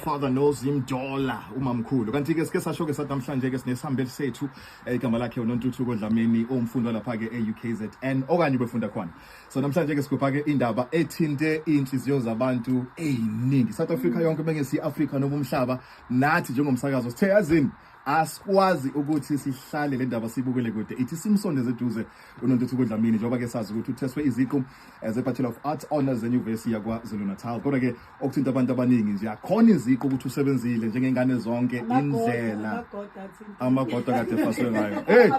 Father knows him Dola umamkhulu. Kanti ke sike sasho ke sathi namhlanje ke sinesihambeli sethu, igama lakhe uNontuthuko Dlamini, umfundi lapha ke e-UKZN okanye ubefunda khona. So namhlanje ke sigubha ke indaba ethinte inhliziyo zabantu eziningi. South Africa yonke, bengesi Africa noma umhlaba. Nathi njengomsakazo sithe, yazini, asikwazi ukuthi sihlale le ndaba sibukele kude, ithi simsondeze eduze uNontuthuko Dlamini, njengoba ke sazi ukuthi utheswe iziqu ze-Bachelor of Arts Honours eNyuvesi yaKwaZulu Natal. Kodwa ke okuthinta abantu abaningi nje akhona iziqu ukuthi usebenzile njengengane zonke, indlela amagoda kade efaswe ngayo, hey,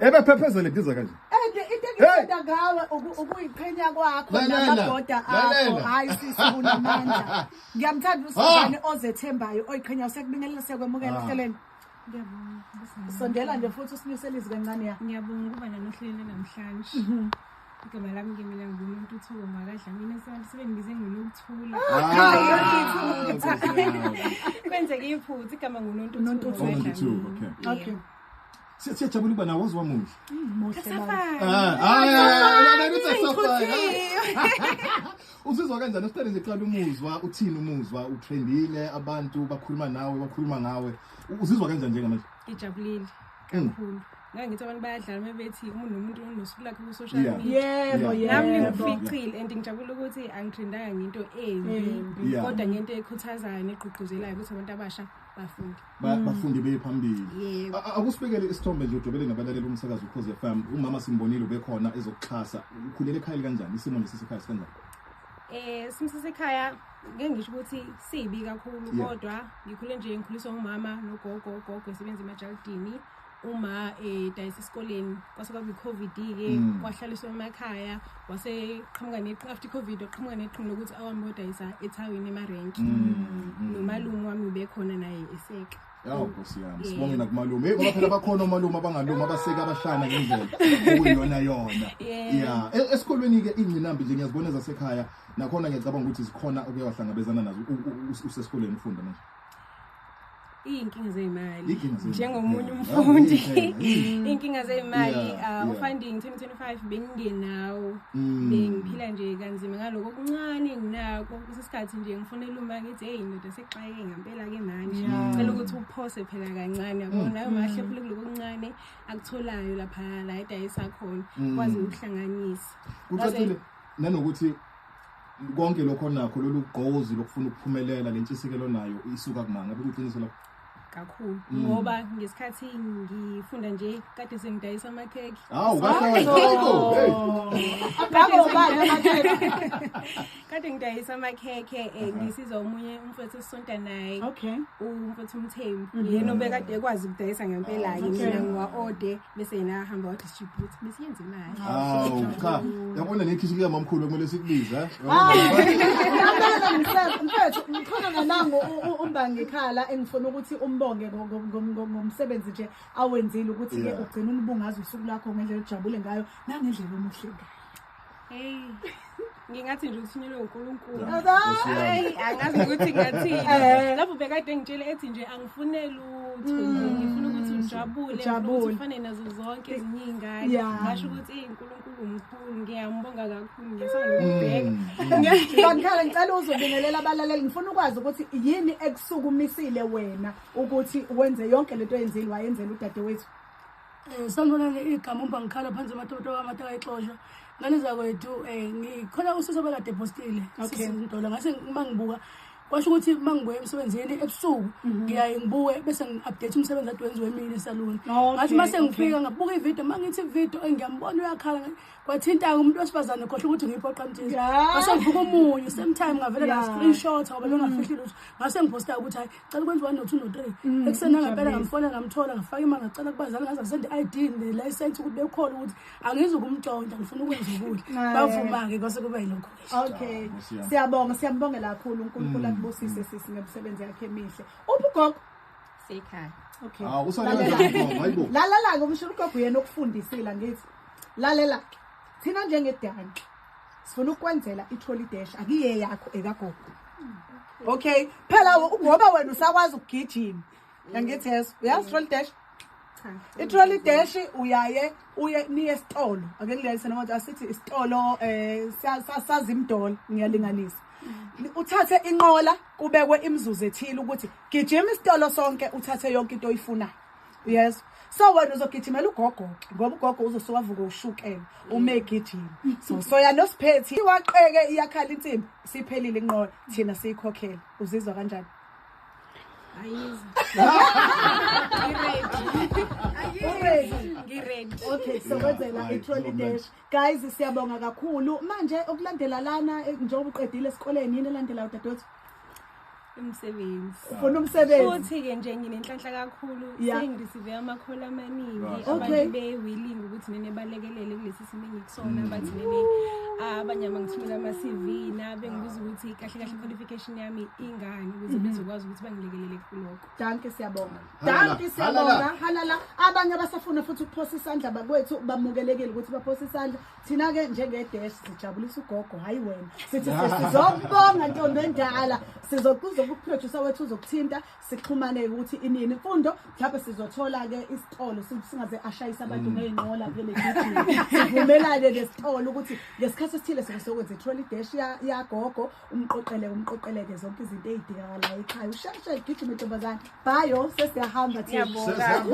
ebephephezele ndiza kanje. And into engithanda ngawe ukuyiqhenya kwakho namagoda akho. Hayi sisi, unamandla. Ngiyamthanda usizane ozethembayo, oyiqhenya. Usekubingelela, siyakwemukela ehlelweni. Sondela nje futhi usinyusele izwi kancane, ya. Ngiyabonga ukuba nanohlelo namhlanje. Igama lami ke mina nguNontuthuko ngakaDlamini, abantu sebengibize ngoNokuthula. Kwenzeka iphutha, igama nguNontuthuko. Nontuthuko, okay. Okay. Siyajabula ukuba nawe, waziwa muhle. Muhle baba. Ah, uzizwa kanjani usiqale nje qala umuzwa, uthini umuzwa, utrendile, abantu bakhuluma nawe, bakhuluma ngawe, uzizwa kanjani njengamanje? Ngijabulile kakhulu. Ngangithi abantu bayadlala uma bethi umuntu nomuntu unosuku lakhe ku-social media. Nami ngikuficile and ngijabula ukuthi angitrendanga ngento embi, kodwa ngento ekhuthazayo negqugquzelayo ukuthi abantu abasha bafunde. Bafunde beye phambili. Yebo. Akusibekele isithombe nje, udwebele nabalaleli umsakazo Ukhozi FM. Umama simbonile, ubekhona ezokuxhasa. Ukhulele ekhaya kanjani? Isimo nje sisekhaya sikanjani? Simo sasekhaya ngeke ngisho ukuthi sibi kakhulu, kodwa ngikhule nje ngikhuliswa umama nogogo. Ugogo esebenza emajalidini, uma edayisa esikoleni. Kwase kwaba i-COVID-ke, kwahlaliswa emakhaya. Waseqhamuka after i-COVID waqhamuka neqhinga lokuthi awami kodayisa ethawini, emarenki. Nomalume wami ubekhona naye eseka. Yawu Nkosi yami, sibonge nakumalume. Hey, ngoba phela bakhona omalume abangalumi, abaseka abashana ngendlela okuyiyona yona. Yeah, esikolweni ke ingqinambi nje ngiyazibona zasekhaya, nakhona ngiyacabanga ukuthi zikhona okuye wahlangabezana nazo usesikolweni ufunda manje. Iy'nkinga zey'mali. Iy'nkinga zey'mali. Njengomunye umfundi. Iy'nkinga. Iy'nkinga zey'mali, u-funding 2025 bengingenawo. Bengiphila nje kanzima ngaloko okuncane enginako. Kusesikhathi nje ngifonela uma ngithi, "Hey ndoda, sexakeke ngempela-ke manje, cela ukuthi uphose phela kancane," yabona. Nawe ungahlephule kuloko okuncane akutholayo lapha la edayisa khona, kwazi ukuhlanganisa. Kucacile nanokuthi konke lokho nakho, lolu gqozi lokufuna ukuphumelela, lentshisekelo nayo isuka kumanga, bekuqiniso lapho? Kakhulu, ngoba ngesikhathi ngifunda nje kade sengidayisa amakhekhe. Hawu kahle, hayibo, hey. Ngako ubani amakhekhe? Kade ngidayisa amakhekhe, ngisizwa omunye umfowethu esisonta naye, umfowethu uMthembu, yena obekade ekwazi ukudayisa ngempela-ke. Mina ngiwa-ode bese yena ahamba wa-distribute, bese yenza imali. Hawu cha, yabona nekhishi likamamkhulu kumele sikubize, eh? Mfethu, ngikhona nanangu umbangikhala engifuna ukuthi umbonge ngomsebenzi nje awenzile ukuthi-ke ugcine ulibungaza usuku lakho ngendlela ojabule ngayo nangendlela omuhle ngayo. Hey, ngingathi nje uthunyelwe uNkulunkulu. Nkosi yami. Hayi, angazi ukuthi ngathini. Lapho bekade ngitshele ethi nje angifune lutho nje, ngifuna ukuthi ujabule, ngifuna ukuthi Ujabule. ufane nazo zonke ezinye iy'ngane. Ngasho ukuthi, "Eyi, uNkulunkulu mkhulu, ngiyambonga kakhulu, ngiyasaba nokubheka." Bangikhala, ngicela uzobingelela abalaleli. Ngifuna ukwazi ukuthi yini ekusukumisile wena ukuthi wenze yonke lento oyenzile, wayenzela udadewethu. Sanibonani, igama uMbangikhala phansi amatoto amataka exoshwa. Ngane zakwethu, ngikhona usisi obekade epostile. Sisi Ntola, ngase uma ngibuka kwasho ukuthi uma ngibuya emsebenzini ebusuku ngiyaye ngibuke bese ngi-update umsebenzi ade wenziwe emini esaluni. Ngathi uma sengifika ngabuka ividiyo, uma ngithi ividiyo, ngiyambona uyakhala, kwathinta umuntu wesifazane, khohlwa ukuthi ngiyiphoqa mthize. Ngase ngivuka omunye same time, ngavele nga-screenshot ngoba bengafihli lutho, ngase ngiphosta ukuthi hayi, cela ukwenza 1 no 2 no 3. Ekuseni nangempela ngamfona, ngamthola, ngafaka imali, ngacela kubazali, ngaze ngasenda i-ID ne-license ukuthi bekhona ukuthi angizukumntshontsha, ngifuna ukwenza okuhle. Bavuma-ke, kwase kuba yilokho. Okay. Nkosi yami. Siyabonga, siyambongela kakhulu. uNkulunkulu akubusise sisi ngemisebenzi yakhe emihle. Uphi ugogo? Sekhaya. Okay. Hawu, usale kanjani ugogo? Hayibo. Lalela-ke, umsho ugogo uyena okufundisile, angithi. Lalela. Thina njengedani sifuna ukwenzela i-trolley dash, akuye yakho, ekagogo. Okay, phela ngoba wena usakwazi ukugijima. Angithi yeso. Uyazi trolley dash? Cha. I-trolley dash, uyaye uye niye esitolo, ake ngilinganise noma asithi isitolo sazimdola, ngiyalinganisa. Uthathe inqola, kubekwe imizuzu ethile ukuthi gijima isitolo sonke, uthathe yonke into oyifunayo. Yes, so wena uzogijimela ugogo ke, ngoba ugogo uzosuka avuke ushukela uma egijima. So soya nosiphethi waqeke, iyakhala insimbi, siphelile inqola, thina siyikhokhele. Uzizwa kanjani? Ayizi. Ngi-ready. Ready? Ngi-ready. Okay, sokwenzela Hayi, i-trolley kuzomnandi. dash. Guys, siyabonga kakhulu. Manje okulandela lana, njengoba uqedile esikoleni, yini elandelayo, dadewethu? Umsebenzi. Ufuna umsebenzi? Futhi-ke nje nginenhlanhla kakhulu, sengi-receive ama-call amaningi, abantu be-willing ukuthi nene balekelele kulesi simo engikusona. Bathi nene abanye abangithumela ama-CV, nabengibuza ukuthi kahle kahle qualification yami ingani, ukuze bezokwazi ukuthi bangilekelele kulokho. Dankie, siyabonga. Halala, Dankie, siyabonga. halala. Halala. Abanye abasafuna futhi ukuphosa isandla bakwethu, bamukelekile ukuthi baphose isandla. Thina-ke njenge-dash sijabulisa ugogo, hhayi wena. Sithi sizokubonga, ntombi endala. Sizokuza ku-producer wethu, uzokuthinta, sixhumane ukuthi inini imfundo. Mhlawumbe sizothola-ke isitolo, singaze ashayise abantu ngey'nqola phela egijima. Sivumelane nesitolo ukuthi ngesikhathi esithile sokwenza i-trolley dash yagogo, umqoqele umqoqeleke zonke izinto ey'dingakalayo ekhaya. Usheshe gijime, ntombazane. Bhayo, sesiyahamba thina. Ngiyabonga. Sesihamba.